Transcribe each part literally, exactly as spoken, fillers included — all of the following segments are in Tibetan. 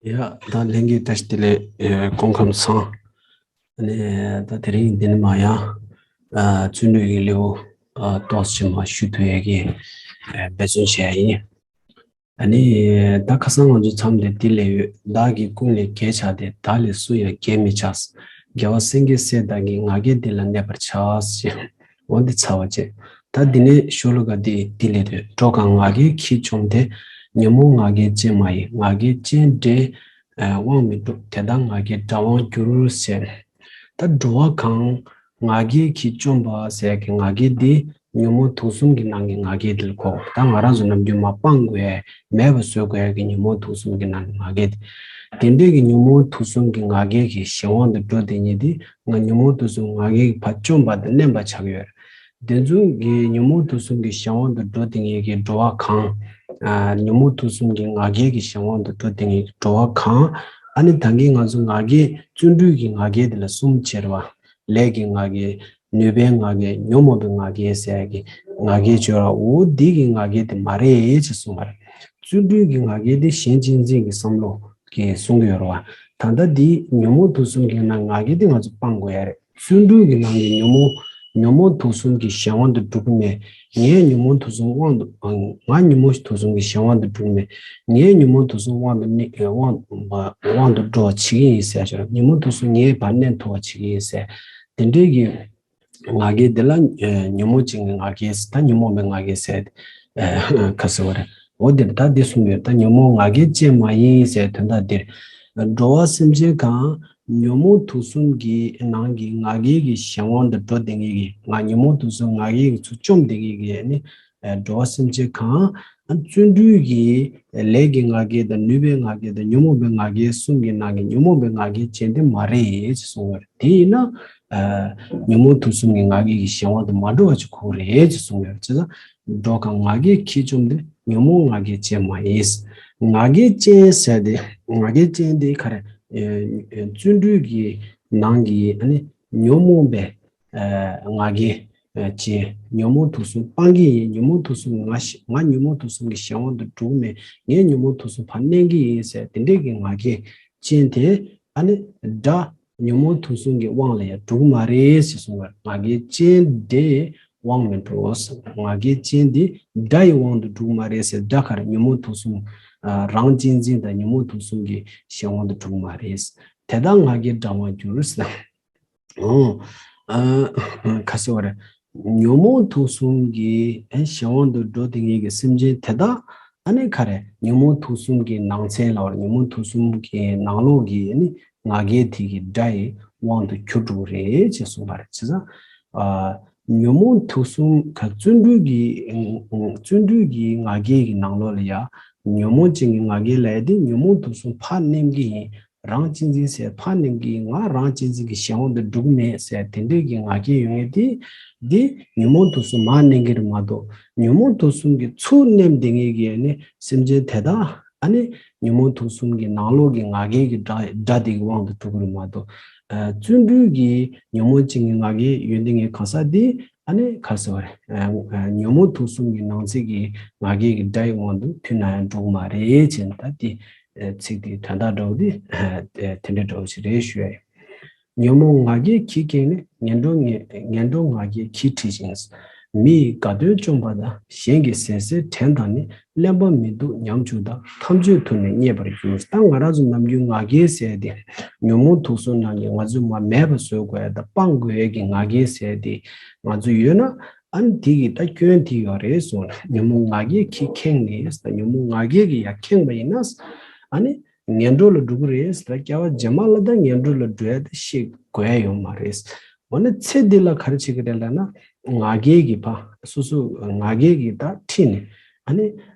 ཡ། ད་ལྷན་རྒྱས་བཀྲ་ཤིས་བདེ་ལེགས། ཨེ། སྐུ་ཁམས་བཟང་། ཨ་ནི་ད་དེ་རིང་འདི་ནས་མར་ཡང་ཨ་བརྩོན་འགྲུས་ཀྱི་ལེའུ་ཨ་ཏོག་ཙམ་མར་ཞུ་ཐུབ་ཡས་ཀྱི་ཨ་འབད་བརྩོན་བྱེད་ཡ་ཡིན། ཨ་ནི་ད་ཁ་སང་ང་ཚོ་མཚམས་དེ་འདི་ལས་ཡོད། བདག་གིས་ཀུན་ལས་རྒྱལ་བྱ་སྟེ། བདག་ལས་སུ་ཡང་རྒྱལ་མི་བྱ། རྒྱལ་བ་སེང་གེ་སྲས་བདག་གིས། ང་རྒྱལ་འདི་ལ་གནས་པར་བྱ་ཞེས། འོ་འདི་ཚར་བ་བཅད། ད་འདི་ནས་ཤོ་ལོ་ཀ་འདི་འདི་ལས་ཐོས། འགྲོ་གང་ང་རྒྱལ་གྱིས་བཅོམ་སྟེ། ཉོན་མོངས་ང་རྒྱལ་ཅན་མ་ཡིན། ང་རྒྱལ་ཅན་འདྲའི་དབང་མི་འགྲོ། དེ་དག་ང་རྒྱལ་དགྲ་དབང་འགྱུར་ཞེས། ད་འགྲོ་བ་གང་ང་རྒྱལ་གྱིས་བཅོམ་པ་ཟེར་གྱི་ང་རྒྱལ་འདི་ཉོན་མོངས་དུག་གསུམ་གྱི་ནང་གི་ང་རྒྱལ་འདི་ལ་གོ། ད་ང་རང་ཚོ་ནམ་རྒྱུན་མར་སྤང་དགོས་ཡ་མེད་པ་བཟོ་དགོས་ཡ་གི་ཉོན་མོངས་དུག་གསུམ་གྱི་ནང་གི་ང་རྒྱལ་འདི། དེ་འདྲའི་གི་ཉོན་མོངས་དུག་གསུམ་གྱི་ང་རྒྱལ་གྱི་གཞན་དབང་དུ་འགྲོ་བསྡད་མཁན་འདི། ང་ཉོན་མོངས་དུག་གསུམ་ང་རྒྱལ་གྱིས་ཕར་བཅོམ་པ་དང་མནན་པ་ཆགས་ཡོད། དེ་ཚོ་གི་ཉོན་མོངས་དུག་གསུམ་གྱི་གཞན་དབང་དུ་འགྲོ་བསྡད་མཁན་གྱི་འགྲོ་བ་གང་། ཨ། ཉོན་མོངས་དུག་གསུམ་གྱི་ང་རྒྱལ་གྱི་གཞན་དབང་དུ་འགྲོ་བསྡད་མཁན་གྱི་འགྲོ་བ་གང་། ཨ་ནི་ད་གིན་ང་ཚོ་ང་རྒྱལ་བརྩོན་འགྲུས་ཀྱི་ང་རྒྱལ་དེ་ལ་གསུམ་ཕྱེ་བ། ལས་ཀྱི་ང་རྒྱལ། ནུས་པའི་ང་རྒྱལ། ཉོན་མོངས་པའི་ང་རྒྱལ་ཟེར་གྱི་ང་རྒྱལ་བརྗོད་ར། འོ་འདི་གི་ང་རྒྱལ་དེ་མ་རེད་ཅེས་གསུངས་པ་རེད། བརྩོན་འགྲུས་ཀྱི་ང་རྒྱལ་དེ་གཞན་གཅེས་འཛིན་གྱི་བསམ་བློ་གིས་གསུང་གི་ཡོད་རེད་བ། ད་ལྟ་འདི་ཉོན་མོངས་དུག་གསུམ་གྱི་ནང་ང་རྒྱལ་དེ་ང་ཚོ་སྤང་དགོས་ཡ་རེད། བརྩོན་འགྲུས་ཀྱི་ནང་གི་ཉོན་མོངས་ཉོན་མོངས་དུག་གསུམ་གྱི་གཞན་དབང་དུ་འགྲོ་གི་མེད། ངས་ཉོན་མོངས་དུག་གསུམ་དབང་དུ། ང་ཉོན་མོངས་དུག་གསུམ་གྱི་གཞན་དབང་དུ་འགྲོ་གི་མེད། ངས་ཉོན་མོངས་དུག་གསུམ་དབང་དུ་ནི་དབང་དབང་དུ་འགྲོ་བ་བྱེད་ཀྱི་ཡིན་ཟེར་ཞོར། ཉོན་མོངས་དུག་གསུམ་ངས་ཕར་མནན་ཐུབ་པ་བྱེད་ཀྱི་ཡིན་ཟེར། དེ་འདྲའི་གི་ང་རྒྱལ་དེ་ལ་ཨ་ཉོན་མོངས་ཅན་གྱི་ང་རྒྱལ་ཟེར། ད་ཉོན་མོངས་པའི་ང་རྒྱལ་ཟེར། ཨ་ག་ཟེར་བ་རེད། འོ་དེར་ད་འདི་གསུངས་ཡོད། ད་ཉོན་མོངས་ང་རྒྱལ་ཅན་མ་ཡིན་ཟེར་དོན་དག་འདིར། འགྲོ་བ་སེམས་ཅན་གང་། ཉོན་མོངས་དུག་གསུམ་གྱི་ནང་གི་ང་རྒྱལ་གྱི་གཞན་དབང་དུ་འགྲོ་བསྡད་མཁན་གྱི། ང་ཉོན་མོངས་དུག་གསུམ་ང་རྒྱལ་གྱིས་ཚུར་བཅོམ་བསྡད་མཁན་གྱི་ནི་འགྲོ་བ་སེམས་ཅན་གང་། བརྩོན་འགྲུས་ཀྱི་ལས་ཀྱི་ང་རྒྱལ་དང་ནུས་པའི་ང་རྒྱལ་དང་ཉོན་མོངས་པའི་ང་རྒྱལ་གསུམ་གྱི་ནང་གི་ཉོན་མོངས་པའི་ང་རྒྱལ་ཅན་དེ་མ་རེད་ཅེས་གསུངས་པ་རེད། དེ་ཡིན་ན་ཨ་ཉོན་མོངས་དུག་གསུམ་གྱི་ང་རྒྱལ་གྱི་གཞན་དབང་དུ་མ་འགྲོ་བ་ཅིག་ཁོ་རེད་ཅེས་གསུངས་ཡོད། བྱས་ཙང་འགྲོ་གང་ང་རྒྱལ་གྱིས་བཅོམ་སྟེ། ཉོན་མོངས་ང་རྒྱལ་ཅན་མ་ཡིན། ང་རྒྱལ་ཅན་ཟེར་དེ། ང་རྒྱལ་ཅན་དེ་ག་རེ། ཨ་བརྩོན་འགྲུས་ཀྱི་ནང་གི་ཨ་ནི་ཉོན་མོངས་པའི་ཨ་ང་རྒྱལ་ཅན། ཉོན་མོངས་དུག་གསུམ་སྤང་གི་ཡིན། ཉོན་མོངས་དུག་གསུམ་ང་ཞི། ང་ཉོན་མོངས་དུག་གསུམ་གྱི་གཞན་དབང་དུ་འགྲོ་གི་མེད། ངས་ཉོན་མོངས་དུག་གསུམ་ཕར་མནན་གྱི་ཡིན་ཟེར་དེ་འདྲས་ཀྱི་ང་རྒྱལ་ཅན་དེ་ཨ་ནི་དགྲ། ཉོན་མོངས་དུག་གསུམ་གྱི་དབང་ལ་ཡང་འགྲོ་གི་མ་རེད་ཅེས་གསུངས་པར། ང་རྒྱལ་ཅན་དེ་དབང་མི་འགྲོ། ང་རྒྱལ་ཅན་དེ་དགྲ་ཡི་དབང་དུ་འགྲོ་གི་མ་རེད་ཟེར། དགྲ་ག་རེ། ཉོན་མོངས་དུག་གསུམ། ཨ་རང་གཅེས་འཛིན་དང་ཉོན་མོངས་དུག་གསུམ་གྱི་གཞན་དབང་དུ་འགྲོ་གི་མ་རེད། དེ་དག་ང་རྒྱལ་དགྲ་དབང་འགྱུར་ཟེར། ཨོ། ཨ་ག་ཟེར་བ་རེད། ཉོན་མོངས་དུག་གསུམ་གྱི་ཨ་གཞན་དབང་དུ་འགྲོ་བསྡད་མཁན་གྱི་སེམས་ཅན་དེ་དག་ཨ་ནི་ག་རེ། ཉོན་མོངས་དུག་གསུམ་གྱི་ནང་ཚན་ལ་བར། ཉོན་མོངས་དུག་གསུམ་གྱི་ནང་ལོགས་ཀྱི་ཨ་ནི་ང་རྒྱལ་དེ་གི་དགྲ་ཡི་དབང་དུ་གྱུར་འགྲོ་གི་རེད་ཅེས་གསུངས་པ་རེད། བྱས་ཙང་ཨ་ཉོན་མོངས་དུག་གསུམ་ག་བརྩོན་འགྲུས་ཀྱི་བརྩོན་འགྲུས་ཀྱི་ང་རྒྱལ་གྱི་ནང་ལོགས་ལ་ཡ་ཉོན་མོངས་ཅན་གྱི་ང་རྒྱལ་ལབ་ཡ་དེ་ཉོན་མོངས་དུག་གསུམ་ཕར་མནན་གྱི་ཡིན། རང་གཅེས་འཛིན་ཟེར་ཕར་མནན་གྱི་ཡིན། ང་རང་གཅེས་འཛིན་གྱི་གཞན་དབང་དུ་འགྲོ་གི་མེད་ཟེར་དེ་འདྲའི་གི་ང་རྒྱལ་ཡོད་མཁན་དེ། འདི་ཉོན་མོངས་དུག་གསུམ་མར་མནན་གྱི་རེད་མ་གཏོགས། ཉོན་མོངས་དུག་གསུམ་གྱིས་ཚུར་མནན་བསྡད་མཁན་གྱི་ཨ་ནི་སེམས་ཅན་དེ་དག་ཨ་ནི་ཉོན་མོངས་དུག་གསུམ་གྱི་ནང་ལོགས་ཀྱི་ང་རྒྱལ་གྱི་དགྲ་དགྲ་དེ་གི་དབང་དུ་འགྲོ་གི་རེད་མ་གཏོགས། ཨ་བརྩོན་འགྲུས་ཀྱི་ཉོན་མོངས་ཅན་གྱི་ང་རྒྱལ་ཡོད་མཁན་གྱི་གང་ཟག་དེ་ཨ་ནི་ག་ཟེར་བ་རེད། ཨ་ཨ་ཉོན་མོངས་དུག་གསུམ་གྱི་ནང་ཚན་གྱི་ང་རྒྱལ་གྱི་དགྲ་ཡི་དབང་དུ་དུས་ནམ་ཡང་འགྲོ་གི་མ་རེད་ཅེས་ད་དེ། ཨེ་ཚིག་དེའི་དོན་དག་འདྲ་བོ་དེ་ཨེ་དེ་འདྲ་འདྲ་བོ་ཞིག་རེད་ཞུ་ཡ་ཡིན། ཉོན་མོངས་ང་རྒྱལ་གྱིས་ཁེངས་ནས། ངན་འགྲོ་ངན་ངན་འགྲོ་ང་རྒྱལ་གྱིས་ཁྲིད་ཅིང་། མི་ཡི་དགའ་སྟོན་བཅོམ་པ་དང་། གཞན་གྱི་ཟས་ཟེར་བྲན་དང་ནི། གླེན་པ་མི་སྡུག་ཉམ་ཆུང་དག་ཐམས་ཅད་དུ་ནི་རྙེད་པར་འགྱུར། ད་ང་རང་ཚོ་ནམ་རྒྱུན་ང་རྒྱལ་ཟེར་དེ་ཉོན་མོངས་དུག་གསུམ་ནང་གི་ང་ཚོས་མར་མེད་པ་བཟོ་དགོས་ཡ་དང་སྤང་དགོས་ཡ་གི་ང་རྒྱལ་ཟེར་དེ་ང་ཚོ་ཡོད་ན། ཨ་ནི་དེ་གི་ད་སྐྱོན་དེ་ཡོད་རེད་གསུངས་ནས། ཉོན་མོངས་ང་རྒྱལ་གྱིས་ཁེངས་ནས་ད་ཉོན་མོངས་ང་རྒྱལ་གྱིས་ཡར་ཁེངས་པ་ཡིན་ན། ཨ་ནི་ངན་འགྲོ་ལ་འགྲོ་གི་རེད་ཟེར། སྐྱེ་བ་རྗེས་མ་ལ་ད་ངན་འགྲོ་ལ་འགྲོ་ཡ་ད་ཤེས་དགོས་ཡ་ཡོད་མ་རེད། འོ་ན་ཚེ་འདི་ལ་ག་རེ་བྱེད་ཀྱི་རེད་ལབ་ན། ང་རྒྱལ་གྱིས་ཕར་སོ་སོ་ང་རྒྱལ་གྱིས་ད་ཁྲིད་ནས་ཨ་ནི་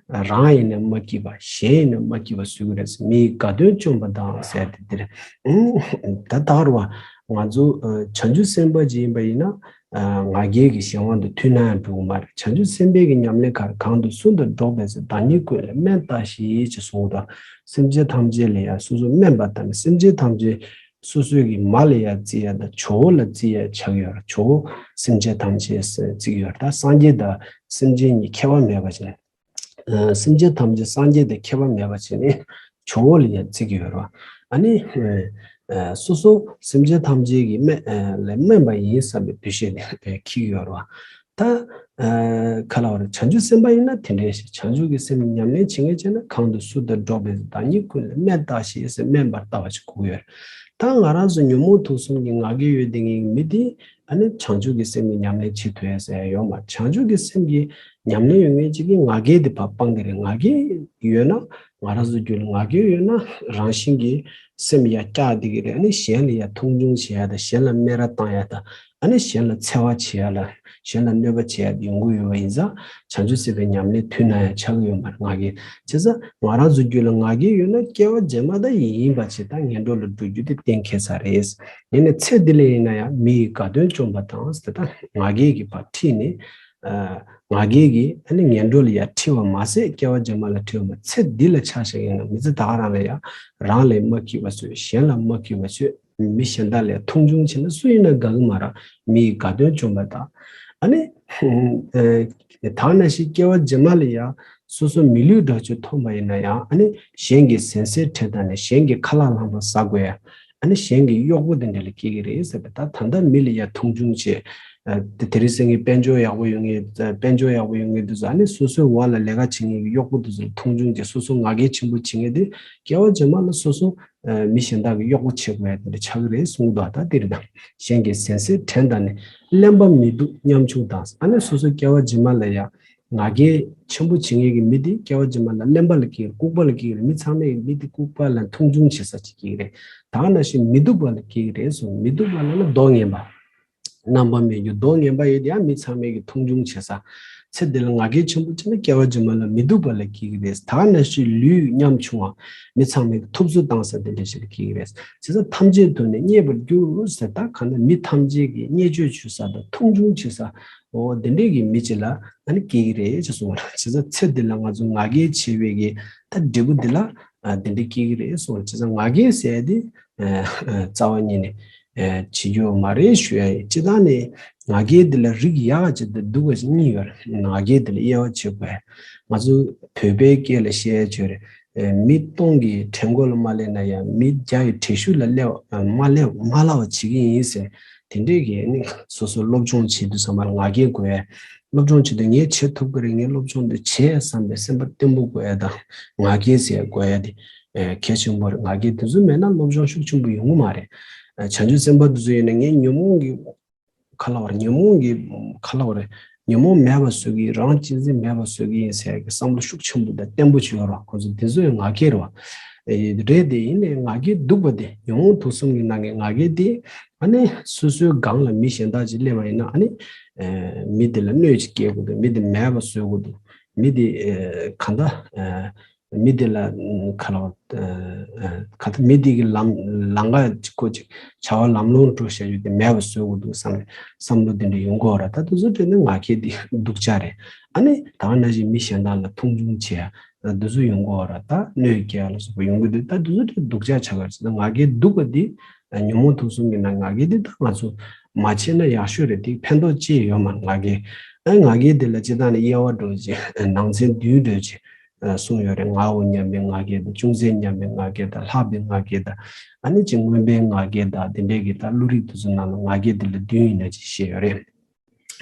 རང་ཡིན་ན་མ་སྐྱིད་པ། གཞན་ཡིན་ན་མ་སྐྱིད་པ་བཟོ་གི་རེད་ཟེར། མི་ཡི་དགའ་སྟོན་བཅོམ་པ་དང་ཟེར་དེ་འདིར། ཨུམ། ད་ད་བར་བ་ང་ཚོ་ཨ་བྱང་ཆུབ་སེམས་དཔའ་ཅིག་ཡིན་པ་ཡིན་ན། ཨ་ང་རྒྱལ་གྱི་གཞན་དབང་དུ་དུས་ནམ་ཡང་འགྲོ་གི་མ་རེད། བྱང་ཆུབ་སེམས་དཔའི་གི་ཉམས་ལེན་ག་རེ། གང་དུ་སུ་དང་འགྲོགས་པའི་ཚེ། བདག་ཉིད་ཀུན་ལས་དམན་བལྟ་ཞིག་ཅེས་གསུངས་དང་། སེམས་ཅན་ཐམས་ཅད་ལ་ཡང་སོ་སོ་དམན་པ་ལྟ་ནས། སེམས་ཅན་ཐམས་ཅད་སོ་སོའི་གི་མ་ལ་ཡང་བརྩི་ཡ་དང་ཇོ་བོ་ལ་བརྩི་ཡ་ཆགས་ཡོད་རེད། ཇོ་བོ་སེམས་ཅན་ཐམས་ཅད་ཟེར་བརྩི་གི་ཡོད་རེད། ད་སངས་རྒྱས་དང་སེམས་ཅན་གཉིས་ཁྱད་པར་མེད་པ་བྱས་ནས། ཨ་སེམས་ཅན་ཐམས་ཅད་སངས་རྒྱས་དང་ཁྱད་པར་མེད་པ་བྱས་ནས། ཇོ་བོ་ལ་ཡང་བརྩི་གི་ཡོད་རེད་བ། ཨ་ནི་ཨ་སོ་སོ་སེམས་ཅན་ཐམས་ཅད་ཀྱི་སྨན་ཨ་ལ་སྨན་པ་ཡིན་བསམ་པའི་འདུ་ཤེས་དེ་འཁྱེར་གྱི་ཡོད་རེད་བ། ད་ཨ་ག་ལ་བ་རེད། བྱང་ཆུབ་སེམས་དཔའ་ཡིན་ན་དེ་འདྲའི་ཞིག་བྱང་ཆུབ་ཀྱི་སེམས་ཉམས་ལེན་བྱེད་མཁན་བྱས་ན། གང་དུ་སུ་དང་འགྲོགས་པའི་བདག་ཉིད་ཀུན་ལ་སྨན་བཏགས་ཤིང་ཟེར་སྨན་པར་ལྟ་བ་ཞིག་དགོས་ཀྱི་ཡོད་རེད། ད་ང་རང་ཚོ་ཉོན་མོངས་དུག་གསུམ་གྱི་ང་རྒྱལ་ཡོད་དེ་ངའི་མི་དེ་ཨ་ནི་བྱང་ཆུབ་ཀྱི་སེམས་ཀྱི་ཉམས་ལེན་བྱེད་ཐུབ་ཡ་ཟེར་ཡ་ཡོད་མ་རེད། བྱང་ཆུབ་ཀྱི་སེམས་ཀྱི་ཉམས་ལེན་ཡོད་མཁན་ཅིག་གིས་ང་རྒྱལ་དེ་ཕར་སྤང་གི་རེད། ང་རྒྱལ་ཡོད་ན་ང་རང་ཚོ་རྒྱུད་ལ་ང་རྒྱལ་ཡོད་ན་རང་བཞིན་གྱིས་སེམས་ཡར་བཀྱག་བསྡད་ཀྱི་རེད། ཨ་ནི་གཞན་ལ་ཡར་མཐོང་ཆུང་བྱེད་ཡ་དང་། གཞན་ལ་སྨད་ར་བཏང་ཡ་དང་། ཨ་ནི་གཞན་ལ་འཚེ་བ་བྱེད་ཡ་ལ་གཞན་ལ་གནོད་པ་བྱེད་ཡ་དེ་ཡོང་གི་ཡོད་པ་ཡིན་ཙང་། བྱང་ཆུབ་སེམས་དཔའི་ཉམས་ལེན་དུས་ནམ་ཡང་ཆགས་ཀྱི་ཡོད་མ་རེད། ང་རྒྱལ་བྱས་ཙང་ང་རང་ཚོ་རྒྱུད་ལ་ང་རྒྱལ་ཡོད་ན་སྐྱེ་བ་རྗེས་མ་ད་ཡིན་པ་ཅིག་ད་ངན་འགྲོ་ལ་འགྲོ་རྒྱུ་དེ་གཏན་འཁེལ་ཚར་རེད། ཡིན་ནའི་ཚེ་འདི་ལ་ཡིན་ན་ཡང་མི་ཡི་དགའ་སྟོན་བཅོམ་པ་དང་ཟེར། ད་ང་རྒྱལ་གྱིས་ཕར་ཁྲིད་ནས་ཨ་ང་རྒྱལ་གྱིས་ཨ་ནི་ངན་འགྲོ་ལ་ཡར་ཁྲིད་པ་མ་ཟད་སྐྱེ་བ་རྗེས་མ་ལ་ཁྲིད་པ་མ། ཚེ་འདི་ལ་ཆ་བཞག་ཡིན་ན་མི་ཚེ་ད་ག་རང་ལ་ཡང་རང་ལ་མ་སྐྱིད་པ་བཟོས། གཞན་ལ་མ་སྐྱིད་པ་བཟོས། མི་གཞན་དག་ལ་མཐོང་ཆུང་བྱས་ན་སུ་ཡིན་ན་དགའ་གི་མ་རེད། མི་ཡི་དགའ་སྟོན་བཅོམ་པ་དང་། ཨ་ནི་ཨ་ད་ག་ནང་བཞིན་སྐྱེ་བ་རྗེས་མ་ལ་ཡང་སོ་སོ་མི་ལུས་དྲག་སྤྱོད་མཐོང་པ་ཡིན་ན་ཡང་། ཨ་ནི་གཞན་གྱི་ཟན་ཟས་བྲེལ་བཏང་ནས་གཞན་གྱི་ཁ་ལག་ལྷང་ལྷང་ཟ་དགོས་ཡ། ཨ་ནི་གཞན་གྱི་གཡོག་པོ་དེ་འདྲ་ལ་སྐྱེ་གི་རེད་ཟེར་བ། ད་ད་ལྟ་མི་ལ་ཡ་མཐོང་ཆུང་བྱེད། ཨ་དེ་དེ་རིང་སང་ཉིན་དཔལ་འབྱོར་ཡག་པོ་ཡོད་མཁན། དཔལ་འབྱོར་ཡག་པོ་ཡོད་མཁན་དེ་ཚོ་ཨ་ནི་སོ་སོའི་འོག་ལ་ལས་ཀ་བྱེད་མཁན་གྱི་གཡོག་པོ་དེ་ཚོ་ལ་མཐོང་ཆུང་བྱེད། སོ་སོ་ང་རྒྱལ་ཆེན་པོ་བྱེད་མཁན་དེ་སྐྱེ་བ་རྗེས་མ་ལ་སོ་སོ་ཨ་མི་གཞན་དག་གི་གཡོག་པོ་བྱེད་དགོས་ཡ་དེ་འདྲ་ཆགས་ཀྱི་རེད་གསུངས་འདུག་ད་དེ་རེད། ད་གཞན་གྱི་ཟན་ཟས་བྲེལ་བཏང་ནས་གླེན་པ་མི་སྡུག་ཉམ་ཆུང་དང་། ཨ་ནི་སོ་སོ་སྐྱེ་བ་རྗེས་མ་ལ་ཡ་ང་རྒྱལ་ཆེན་པོ་བྱེད་མཁན་གྱི་མི་དེ་སྐྱེ་བ་རྗེས་མ་ལ་གླེན་པ་ལ་སྐྱེ་གི་རེད། ལྐུགས་པ་ལ་སྐྱེ་གི་རེད། མི་ཚང་མས་མི་དེ་ལྐུགས་པ་ལ་མཐོང་ཆུང་བྱེད་ས་ཅིག་སྐྱེ་གི་རེད། ད་ག་ནང་བཞིན་མི་སྡུག་པ་ལ་སྐྱེ་གི་རེད་གསུངས། མི་སྡུག་པ་ལ་ལ་མདོག་ངན་པ། རྣམ་པ་མི་སྡུག་མདོག་ངན་པ་ཡོད་དེ་ཡང་མི་ཚང་མས་ཀྱི་མཐོང་ཆུང་བྱེད་ས། ཚེ་འདི་ལ་ང་རྒྱལ་ཆེན་པོ་བྱས་ན་སྐྱེ་བ་རྗེས་མ་ལ་མི་སྡུག་པ་ལ་སྐྱེ་གི་རེད། ད་ག་ནང་བཞིན་ལུས་ཉམ་ཆུང་བ། མི་ཚང་མས་ཀྱི་ཐུབ་ཚོད་བཏང་ས་དེ་འདྲ་ཞིག་ལ་སྐྱེ་གི་རེད། བྱས་ཙང་ཐམས་ཅད་དུ་ནི་མཉེས་པར་འགྱུར་ཟེར། ད་གང་ལྟར་མི་ཐམས་ཅད་ཀྱིས་བརྙས་བཅོས་བྱེད་ས་དང་མཐོང་ཆུང་བྱེད་ས། འོ་དེ་འདྲས་ཀྱི་མི་གཅིག་ལ་ཨ་ནི་སྐྱེ་གི་རེད་ཅེས་གསུངས་པ་རེད། བྱས་ཙང་ཚེ་འདི་ལ་ང་ཚོ་ང་རྒྱལ་ཆེ་བའི་གི་ད་འབྲས་བུ་འདི་ལ་ཨ་དེ་འདྲས་སྐྱེ་གི་རེད་གསུངས་པ་རེད། བྱས་ཙང་ང་རྒྱལ་ཟེར་དེ་ཨ་ཨ་རྩ་བ་ཉིད་ནས་ཨ་བྱེད་རྒྱུ་མ་རེད་ཞུ་ཡ་ཡིན། སྤྱིར་བཏང་ནས་ང་རྒྱལ་འདི་ལ་རིགས་ཡག་ག་ཅིག་དང་སྡུག་ག་ཅིག་གཉིས་ཡོད་རེད། ང་རྒྱལ་འདི་ལ་དབྱེ་བ་ཕྱེ་དགོས། ང་ཚོ་བོད་པའི་སྐད་ལ་བཤད་ཡ་ཅིག་ཡོད་རེད། ཨེ་མི་སྟོང་གི་གྲལ་མགོ་ལ་མ་སླེབས་ན་ཡང་མི་བརྒྱ་ཡི་གྲལ་གཞུག་ལ་སླེབས་མ་སླེབས་མ་སླེབས་པ་བྱེད་ཀྱི་ཡིན་ཟེར། དེ་འདྲས་ཀྱི་ནི་སོ་སོ་སློབ་སྦྱོང་བྱེད་དུས་ཚང་མར་ང་རྒྱལ་དགོས། སློབ་སྦྱོང་བྱེད་དུས་ངས་བྱེད་ཐུབ་ཀྱི་རེད། ངས་སློབ་སྦྱོང་འདི་བྱེད་བསམ་པའི་སེམས་པ་བརྟན་པོ་དགོས་ཡ་དང་། ང་རྒྱལ་ཟེར་དགོས་ཡ་དེ་ཨེ་གལ་ཆེན་པོ་རེད། ང་རྒྱལ་དེ་ཚོ་མེད་ན་སློབ་སྦྱོང་ཤུགས་ཆེན་པོ་ཡོང་གི་མ་རེད། ཨེ་བྱང་ཆུབ་སེམས་དཔའ་དེ་ཚོ་ཡིན་ན་ངས་ཉོན་མོངས་ཀྱི་ག་ལ་བར་ཉོན་མོངས་ཀྱི་ག་ལ་བར་ཉོན་མོངས་མེད་པ་བཟོ་གི་ཡིན། རང་གཅེས་འཛིན་མེད་པ་བཟོ་གི་ཡིན་ཟེར་གི་བསམ་བློ་ཤུགས་ཆེན་པོ་དང་བརྟན་པོ་བྱུང་ཡོད་རེད་བ། ཁོང་ཚོ་དེ་ཚོ་ཡང་ང་རྒྱལ་རེད་བ། ཨེ་རེད་དེ་ཡིན་ནའི་ང་རྒྱལ་སྡུག་པ་དེ་ཉོན་མོངས་དུག་གསུམ་གྱི་ནང་གི་ང་རྒྱལ་དེ་ཨ་ནི་སོ་སོའི་སྒང་ལ་མི་གཞན་དག་ཅིག་སླེབས་པ་ཡིན་ན་ཨ་ནི་ཨེ་མི་དེ་ལ་གནོད་ཅིག་སྐྱེལ་དགོས་འདུག་མི་དེ་མེད་པ་བཟོ་དགོས་འདུག་མི་དེ་ཨེ་གང་ལྟར་ཨེ། མི་དེ་ལ་ཁ་ལོ་ཁ་ཐ་མི་དེ་གི་ལམ་ལམ་ཁ་ཅིག་ཁོ་ཅིག་བྱ་བ་ལམ་ལྷོང་འགྲོ་བྱ་རྒྱུ་དེ་མེད་པ་བཟོ་དགོས་འདུག་བསམ་བསམ་བློ་དེ་འདྲ་ཡོང་གི་ཡོད་རེད། ད་དེ་ཚོ་དེ་ནི་ང་རྒྱལ་དེ་སྡུག་ཅག་རེད། ཨ་ནི་ད་ག་ནང་བཞིན་མི་གཞན་དག་ལ་མཐོང་ཆུང་བྱེད་ཡ་དེ་ཚོ་ཡོང་གི་ཡོད་རེད། ད་གནོད་སྐྱེལ་ཡ་ལ་སོགས་པ་ཡོང་གི་འདུག་ད་དེ་ཚོ་དེ་སྡུག་ཅག་ཆགས་ཀྱི་རེད། ད་ང་རྒྱལ་སྡུག་པ་དེ་ཉོན་མོངས་དུག་གསུམ་གྱི་ནང་ང་རྒྱལ་དེ་ད་ང་ཚོ་མ་བྱས་ན་ཡག་ཤོས་རེད། དེ་ཕན་ཐོགས་ཅི་ཡང་ཡོད་མ་རེད། ང་རྒྱལ་ཨ་ང་རྒྱལ་དེ་ལ་སྤྱིར་བཏང་ནས་དབྱེ་བ་འགྲོ་བྱེད་ནང་ཚན་བདུན་འགྲོ་བྱེད། གསུངས་ཡོད་རེད། ངའོ་སྙམ་པའི་ང་རྒྱལ་དང་། ཅུང་ཟད་སྙམ་པའི་ང་རྒྱལ་དང་། ལྷག་པའི་ང་རྒྱལ་དང་། ཨ་ནི་ཅིག་མངོན་པའི་ང་རྒྱལ་དང་། དེ་འདྲའི་གི་ད་བློ་རིག་དེ་ཚོ་ནང་ལ་ང་རྒྱལ་དེ་ལ་བདུན་ཡིན་ན་ཅིག་བཤད་ཡོད་རེད།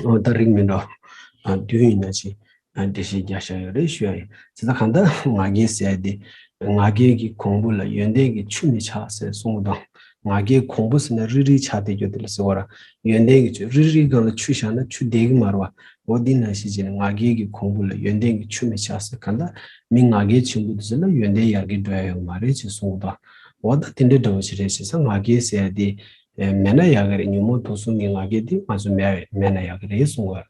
འོ་ད་རིགས་མི་འདྲ་བ་བདུན་ཡིན་ན་ཅིག་འགྲེལ་བཤད་རྒྱག་བཞག་ཡོད་རེད་ཞུ་ཡ་ཡིན། དེ་ད་གང་ལྟར་ང་རྒྱལ་ཟེར་ཡ་དེ་ང་རྒྱལ་གྱི་གོང་བུ་ལ་ཡོན་ཏན་གྱི་ཆུ་མི་ཆགས་ཟེར་གསུངས་པ་དང་། ང་རྒྱལ་གོང་བུ་ཟེར་ན་རིལ་རིལ་ཆགས་བསྡད་རྒྱུ་དེ་ལ་ཟེར་བ་ར། ཡོན་ཏན་གྱི་ཆུ་རིལ་རིལ་སྒང་ལ་ཆུ་བཞག་ན་ཆུ་བསྡད་ཀྱི་མ་རེད་བ། འོ་འདི་ནང་བཞིན་བྱས་ནས་ང་རྒྱལ་གྱི་གོང་བུ་ལ་ཡོན་ཏན་གྱི་ཆུ་མི་ཆགས་ཟེར། གང་ལྟར་མི་ང་རྒྱལ་ཆེན་པོ་དེ་ཚོ་ལ་ཡོན་ཏན་ཡར་རྒྱས་འགྲོ་ཡ་ཡོད་མ་རེད་ཅེས་གསུངས་པ་དང་། འོ་ད་དེ་འདྲ་འདྲ་བོ་ཞིག་རེད་ཅེས་ང་རྒྱལ་ཟེར་ཡ་དེ་མེད་ན་ཡག་གི་རེད། ཉོན་མོངས་དུག་གསུམ་གྱི་ང་རྒྱལ་དེ་ང་ཚོ་མེད་མེད་ན་ཡག་གི་རེད་གསུངས་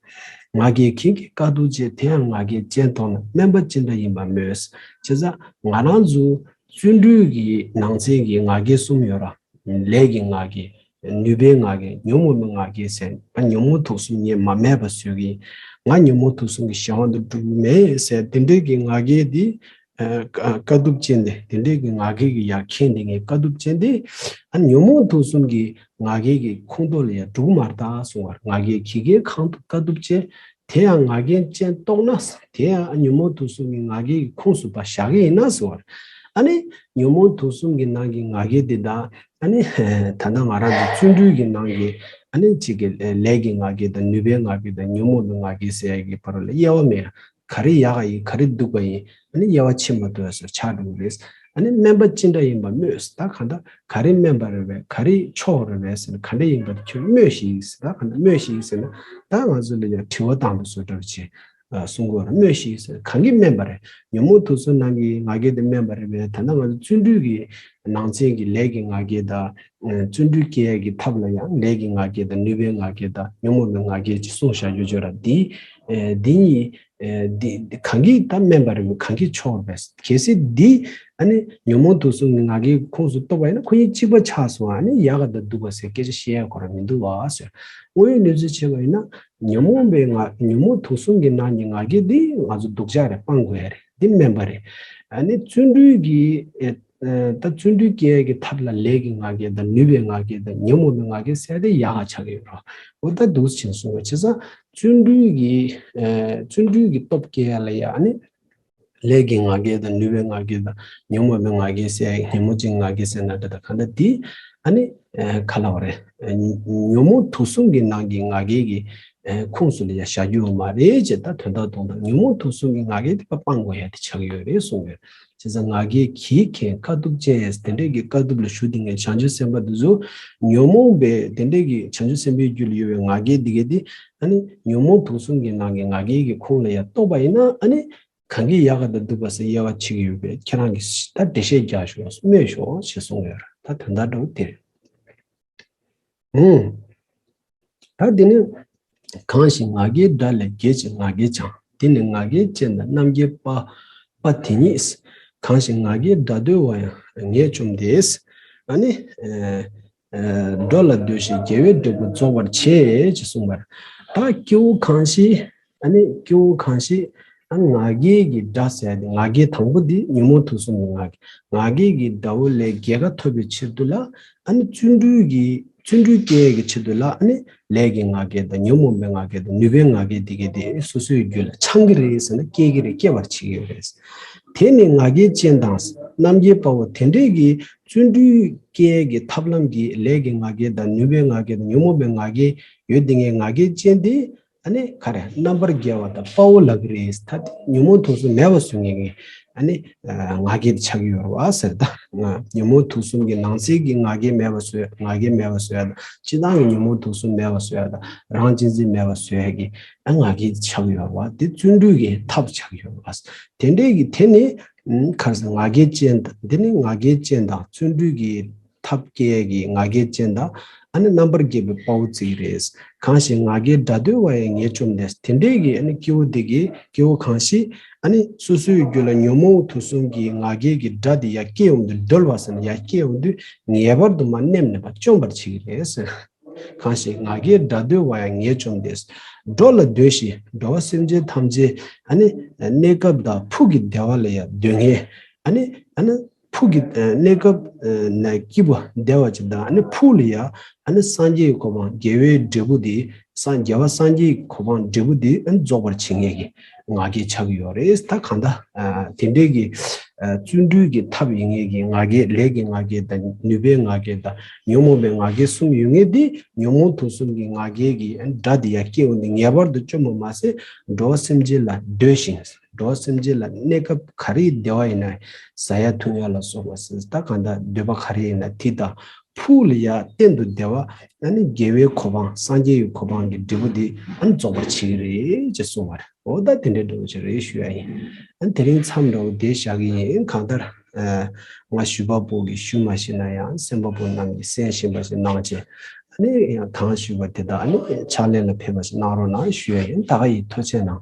པ། ང་རྒྱལ་གྱིས་ཀྱང་དཀའ་ཐུབ་བྱེད། དེ་ཡང་ང་རྒྱལ་ཅན་མཐོང་ན། དམན་པ་ཅི་འདྲ་ཡིན་པ་སྨོས། བྱས་ཙང་ང་རང་ཚོ་བརྩོན་འགྲུས་ཀྱི་ནང་ཚན་གྱི་ང་རྒྱལ་གསུམ་ཡོད་ར། ལས་ཀྱི་ང་རྒྱལ། ནུས་པའི་ང་རྒྱལ། ཉོན་མོངས་པའི་ང་རྒྱལ་ཟེར། ང་ཉོན་མོངས་དུག་གསུམ་ངས་མ་མེད་པ་བཟོས་ཀྱི་ཡིན། ང་ཉོན་མོངས་དུག་གསུམ་གྱི་གཞན་དབང་དུ་འགྲོ་གི་མེད་ཟེར། དེ་འདྲའི་གི་ང་རྒྱལ་འདི་ཨ་དཀའ་ཐུབ་ཅན་དེ། དེ་འདྲའི་གི་ང་རྒྱལ་གྱི་ཡར་ཁེངས་དེ་ངས་དཀའ་ཐུབ་ཅན་དེ། ཨ་ཉོན་མོངས་དུག་གསུམ་གྱི་ང་རྒྱལ་གྱི་ཁོངས་གཏོགས་ལ་ཡང་འགྲོ་གི་མ་རེད་ད་གསུང་བར། ང་རྒྱལ་གྱིས་ཀྱང་གང་དུ་དཀའ་ཐུབ་ཅན། དེ་ཡང་ང་རྒྱལ་ཅན་རྟོགས་ན། དེ་ཡང་ཉོན་མོངས་དུག་གསུམ་གྱི་ང་རྒྱལ་གྱི་ཁོངས་སུ་ཕར་བཞག་གི་ཡིན་ན་ཟེར་བར། ཨ་ནི་ཉོན་མོངས་དུག་གསུམ་གྱི་ནང་གི་ང་རྒྱལ་དེ་དང་། ཨ་ནི་ད་ལྟ་ང་རང་ཚོ་བརྩོན་འགྲུས་ཀྱི་ནང་གི་ཨ་ནི་གཅིག་གི་ལས་ཀྱི་ང་རྒྱལ་དང་ནུས་པའི་ང་རྒྱལ་དང་ཉོན་མོངས་པའི་ང་རྒྱལ་ཟེར་ཡ་གི་བར་ལ་དབྱེ་བ་མེད། ག་རེ་ཡག་ག་ཡིན། ག་རེ་སྡུག་པ་ཡིན། ཨ་ནི་དབྱེ་བ་ཕྱེ་མ་ཐུབ་པ་བཟོ་ཆགས་འགྲོ་གི་རེད། ཨ་ནི་སྨན་པ་ཅི་འདྲ་ཡིན་པ་སྨོས། ད་གང་ལྟར་ག་རེ་སྨན་པ་རེད་པས། ག་རེ་མཆོག་རེད་པས་ཟེར་ན། ག་འདྲ་ཡིན་པ་ཁྱོད་སྨོས་ཤིག་ཟེར། ད་གང་ལྟར་སྨོས་ཤིག་ཟེར་ན། ད་ང་ཚོ་ལ་ཡང་དྲི་བ་བཏང་དུ་བཟོ་འདྲ་བྱེད། གསུང་གི་ཡོད་རེད། སྨོས་ཤིག་ཟེར། གང་གིས་སྨན་པ་རེད། ཉོན་མོངས་དུག་གསུམ་ནང་གི་ང་རྒྱལ་དེ་སྨན་པ་རེད་པས། ད་ལྟ་ང་ཚོ་བརྩོན་འགྲུས་ཀྱི་ནང་ཚན་གྱི་ལས་ཀྱི་ང་རྒྱལ་དང་། བརྩོན་འགྲུས་སྐྱེ་ཡས་ཀྱི་ཐབས་ལ་ཡང་ལས་ཀྱི་ང་རྒྱལ་དང་ནུས་པའི་ང་རྒྱལ་དང་ཉོན་མོངས་པའི་ང་རྒྱལ་ཅེས་གསུངས་བཞག་རྒྱུ་བརྗོད་ར། འདི་འདི་གཉིས་འདི་གང་གིས་ད་སྨན་པ་རེད། གང་གིས་མཆོག་རེད་པས། གལ་སྲིད་འདི་ཨ་ནི་ཉོན་མོངས་དུག་གསུམ་གྱི་ང་རྒྱལ་གྱི་ཁོངས་སུ་གཏོགས་པ་ཡིན་ན་ཁོ་གཉིས་གཅིག་པ་ཆགས་སོང་། ཨ་ནི་ཡག་ག་དང་སྡུག་ག་ཟེར་སྐད་ཆ་བཤད་ཡ་ཁོ་རང་མི་འདུག་བ་ཟེར། དངོས་ཡོད་གནས་ཚུལ་བྱས་པ་ཡིན་ན། ཉོན་མོངས་པའི་ང་ཉོན་མོངས་དུག་གསུམ་གྱི་ནང་གི་ང་རྒྱལ་འདི་ང་ཚོ་སྡུག་ཅག་རེད། སྤང་དགོས་ཡ་རེད། འདི་སྨན་པ་རེད། ཨ་ནི་བརྩོན་འགྲུས་ཀྱི་ཨེ་ཨེ་ད་བརྩོན་འགྲུས་སྐྱེ་ཡ་གི་ཐབས་ལ་ལས་ཀྱི་ང་རྒྱལ་དང་ནུས་པའི་ང་རྒྱལ་དང་ཉོན་མོངས་པའི་ང་རྒྱལ་ཟེར་དེ་ཡག་ག་ཆགས་ཀྱི་ཡོད་རེད། འོ་ད་འདུག་ཕྱིན་སོང་བས། བྱས་ཙང་བརྩོན་འགྲུས་ཀྱི་ཨེ་བརྩོན་འགྲུས་ཀྱི་སྟོབས་སྐྱེ་ཡ་ལ་ཡ་ཨ་ནི། ལས་ཀྱི་ང་རྒྱལ་དང་ནུས་པའི་ང་རྒྱལ་དང་ཉོན་མོངས་པའི་ང་རྒྱལ་ཟེར་ཡ་ཉོན་མོངས་ཀྱི་ང་རྒྱལ་ཟེར་ན་འདྲ་དང་གང་འདྲ་འདི་ཨ་ནི་ཨེ་ག་ལབ་དགོས་རེད། ཨེ་ཉོན་མོངས་དུག་གསུམ་གྱི་ནང་གི་ང་རྒྱལ་གྱི་ཨེ་ཁོངས་སུ་ལ་ཡ་བཞག་རྒྱུ་ཡོད་མ་རེད་ཅེས་ད་དོན་དག་དོན་དག་ཉོན་མོངས་དུག་གསུམ་གྱི་ང་རྒྱལ་དེ་ཕར་སྤང་དགོས་ཡ་དེ་ཆགས་ཀྱི་ཡོད་རེད་གསུངས་ཡོད། བྱས་ཙང་ང་རྒྱལ་གྱིས་ཁེངས་དཀའ་ཐུབ་ཅན་དེ་འདྲས་ཀྱི་དཀའ་ཐུབ་ལ་ཞུགས་བསྡད་མཁན་བྱང་ཆུབ་སེམས་དཔའ་འདི་ཚོ་ཉོན་མོངས་པའི་དེ་འདྲས་ཀྱི་བྱང་ཆུབ་སེམས་དཔའི་རྒྱུད་ལ་ཡོད་པའི་ང་རྒྱལ་འདི་གས་དེ་ཨ་ནི་ཉོན་མོངས་དུག་གསུམ་གྱི་ནང་གི་ང་རྒྱལ་གྱི་ཁོངས་ལ་ཡ་གཏོགས་པ་ཡིན་ན་ཨ་ནི། གང་གིས་ཡག་ག་དང་སྡུག་པ་ཟེར་དབྱེ་བ་ཕྱེ་གི་ཡོད་པས། ཁྱེད་རང་གིས་ད་འགྲེལ་བཤད་རྒྱག་ཤོག་སྨོས་ཤོག་ཞེས་གསུངས་ཡོད་རེད། ད་དོན་དག་འདྲ་བོ་དེ་རེད། ཨུམ། ད་འདི་ནི། གང་ཞིག་ང་རྒྱལ་དགྲ་ལས་རྒྱལ་ཞིང་ང་རྒྱལ་བྱང་། དེ་ནི་ང་རྒྱལ་ཅན་དང་རྣམ་རྒྱལ་པ་པ་དེ་ཉིད། གང་ཞིག་ང་རྒྱལ་དགྲ་འདོད་པ་ཡང་ངས་བཅོམ་སྟེ། ཨ་ནི། ཨེ། ཨེ། འགྲོ་ལ་འདོད་ཞིང་དགེ་བའི་འབྲས་བུ་རྫོགས་པར་བྱེད་ཅེས་གསུངས་པར། ད་སྐྱེ་བོ་གང་ཞིག་ཨ་ནི་སྐྱེ་བོ་གང་ཞིག་ཨ་ང་རྒྱལ་གྱི་དགྲ་ཟེར་ཡ་དེ་ང་རྒྱལ་དང་པོ་འདི་ཉོན་མོངས་དུག་གསུམ་གྱི་ང་རྒྱལ། ང་རྒྱལ་གྱི་དགྲ་བོ་ལས་རྒྱལ་ཁ་ཐོབ་པའི་ཕྱིར་དུ་ལ་ཨ་ནི་བརྩོན་འགྲུས་ཀྱི་བརྩོན་འགྲུས་སྐྱེ་ཡ་གི་ཕྱིར་དུ་ལ་ཨ་ནི་ལས་ཀྱི་ང་རྒྱལ་དང་ཉོན་མོངས་པའི་ང་རྒྱལ་དང་ནུས་པའི་ང་རྒྱལ་དེ་གས་དེ་སོ་སོའི་རྒྱུད་ལ་འཆང་གི་རེད་ཟེར་ན་སྐྱེ་གི་རེད། སྐྱེ་བར་བྱེད་ཀྱི་ཡོད་རེད། དེ་ནི་ང་རྒྱལ་ཅན་དང་རྣམ་རྒྱལ་དཔའ་བོ་དེ་འདྲས་ཀྱི་བརྩོན་འགྲུས་སྐྱེ་ཡ་གི་ཐབས་ལམ་གྱི་ལས་ཀྱི་ང་རྒྱལ་དང་ནུས་པའི་ང་རྒྱལ་དང་ཉོན་མོངས་པའི་ང་རྒྱལ་ཡོད་དེ་ངའི་ང་རྒྱལ་ཅན་དེ། ཨ་ནི་ག་རེ་རྣམ་པར་རྒྱལ་བ་དང་དཔའ་བོ་ལབ་ཀྱི་རེད། ད་དེ་ཉོན་མོངས་དུག་གསུམ་མེད་པ་བཟོ་མཁན་གྱི་ཨ་ནི་ང་རྒྱལ་དེ་ཆགས་ཀྱི་ཡོད་རེད་བ་ཟེར། ད་ང་ཉོན་མོངས་དུག་གསུམ་གྱི་ནང་གསེས་ཀྱི་ང་རྒྱལ་མེད་པ་བཟོ་ཡ། ང་རྒྱལ་མེད་པ་བཟོ་ཡ་དང་སྤྱིར་བཏང་གི་ཉོན་མོངས་དུག་གསུམ་མེད་པ་བཟོ་ཡ་དང་རང་གཅེས་འཛིན་མེད་པ་བཟོ་ཡ་གི་ཨ་ང་རྒྱལ་དེ་ཆགས་ཀྱི་ཡོད་རེད་བ། དེ་བརྩོན་འགྲུས་ཀྱི་ཐབས་ཆགས་ཀྱི་ཡོད་རེད་བ། དེ་འདྲས་ཀྱི་དེ་ནི་ག་རེ་ཟེར་ང་རྒྱལ་ཅན་དང་དེ་ནི་ང་རྒྱལ་ཅན་དང་བརྩོན་འགྲུས་ཀྱི་ཐབས་སྐྱེ་ཡས་ཀྱི་ང་རྒྱལ་ཅན་དང་ཨ་ནི་རྣམ་པར་རྒྱལ་བའི་དཔའ་བོ་བརྩི་གི་རེད། གང་ཞིག་ང་རྒྱལ་དགྲ་འདོད་པ་ཡང་ངས་བཅོམ་སྟེ། དེ་འདྲས་ཀྱི་ཨ་ནི་སྐྱེ་བོ་དེ་གིས་སྐྱེ་བོ་གང་ཞིག་ཨ་ནི་སོ་སོའི་རྒྱུད་ལ་ཉོན་མོངས་དུག་གསུམ་གྱི་ང་རྒྱལ་གྱི་དགྲ་དེ་ཡར་སྐྱེ་ཡོང་དུས་སྒྲོལ་བ་ཟེར་ན་ཡར་སྐྱེ་ཡོང་དུས་ངེས་པར་དུ་མར་མནན་ནས་མར་བཅོམ་པར་བྱེད་ཀྱི་རེད་ཟེར། གང་ཞིག་ང་རྒྱལ་དགྲ་འདོད་པ་ཡང་ངས་བཅོམ་སྟེ། འགྲོ་ལ་འདོད་ཞིང་འགྲོ་བ་སེམས་ཅན་ཐམས་ཅད་ཨ་ནི་གནས་སྐབས་དང་ཕུགས་ཀྱི་བདེ་བ་ལ་ཡང་འདོད་མཁན་ཨ་ནི་ཨ་ནི། ཕུགས་ཀྱི་གནས་སྐབས་ན་སྐྱིད་པ་བདེ་བ་ཅིག་དང་ཨ་ནི་ཕུགས་ལ་ཡ་ཨ་ནི་སངས་རྒྱས་ཀྱི་གོ་འཕང་དགེ་བའི་འབྲས་བུ་དེ་སངས་རྒྱས་པ་སངས་རྒྱས་ཀྱི་གོ་འཕང་འབྲས་བུ་དེ་ཨ་ནི་རྫོགས་པར་བྱེད་མཁན་གྱི་ང་རྒྱལ་ཆགས་ཀྱི་ཡོད་རེད། ད་གང་ལྟར་དེ་འདྲའི་གི་བརྩོན་འགྲུས་ཀྱི་ཐབས་ཡིན་མཁན་གྱི་ང་རྒྱལ་ལས་ཀྱི་ང་རྒྱལ་དང་ནུས་པའི་ང་རྒྱལ་དང་ཉོན་མོངས་པའི་ང་རྒྱལ་གསུམ་ཡོད་མཁན་དེ་ཉོན་མོངས་དུག་གསུམ་གྱི་ང་རྒྱལ་གྱི་དགྲ་དེ་ཡ་སྐྱེ་འོང་དུས་ངེས་པར་དུ་བཅོམ་པ་མ་ཟད་འགྲོ་བ་སེམས་ཅན་ལ་འདོད་ཅིང་། འགྲོ་བ་སེམས་ཅན་ལ་གནས་སྐབས་ག་རེའི་བདེ་བ་ཡིན་ན་ཟ་ཡ་འཐུང་ཡ་ལ་སོགས་པ་ཟེར་ད་གང་ལྟར་འདོད་པ་ག་རེ་ཡིན་ན་དེ་དང་ཕུགས་ལ་ཡ་གཏན་དུ་བདེ་བ་ཨ་ནི་དགེ་བའི་གོ་འཕང་སངས་རྒྱས་ཀྱི་གོ་འཕང་གི་འབྲས་བུ་དེ་ཨ་ནི་རྫོགས་པར་བྱེད་ཀྱི་རེད་ཅེས་གསུངས་པ་རེད། འོ་ད་དེ་འདྲའི་འདྲ་བོ་ཅིག་རེད་ཞུ་ཡ་ཡིན། ཨ་ནི་དེ་རིང་མཚམས་འདྲ་བོ་དེ་བཞག་གི་ཡིན། གང་ལྟར་ང་ཞུ་བ་པོ་གིས་ཞུ་མ་ཤེས་ན་ཡང་གསན་པ་པོ་རྣམས་ཀྱིས་གསན་ཤེས་པ་ཞིག་གནང་བྱས་ཨ་ནི་ཡང་དང་ཞུ་བ་དེ་དག་ཨ་ནི་ཕྱག་ལེན་ལ་ཕེབས་པ་ཞིག་གནང་རོགས་གནང་ཞུ་ཡ་ཡིན། ད་ག་ཡིན། ཐུགས་རྗེ་གནང་།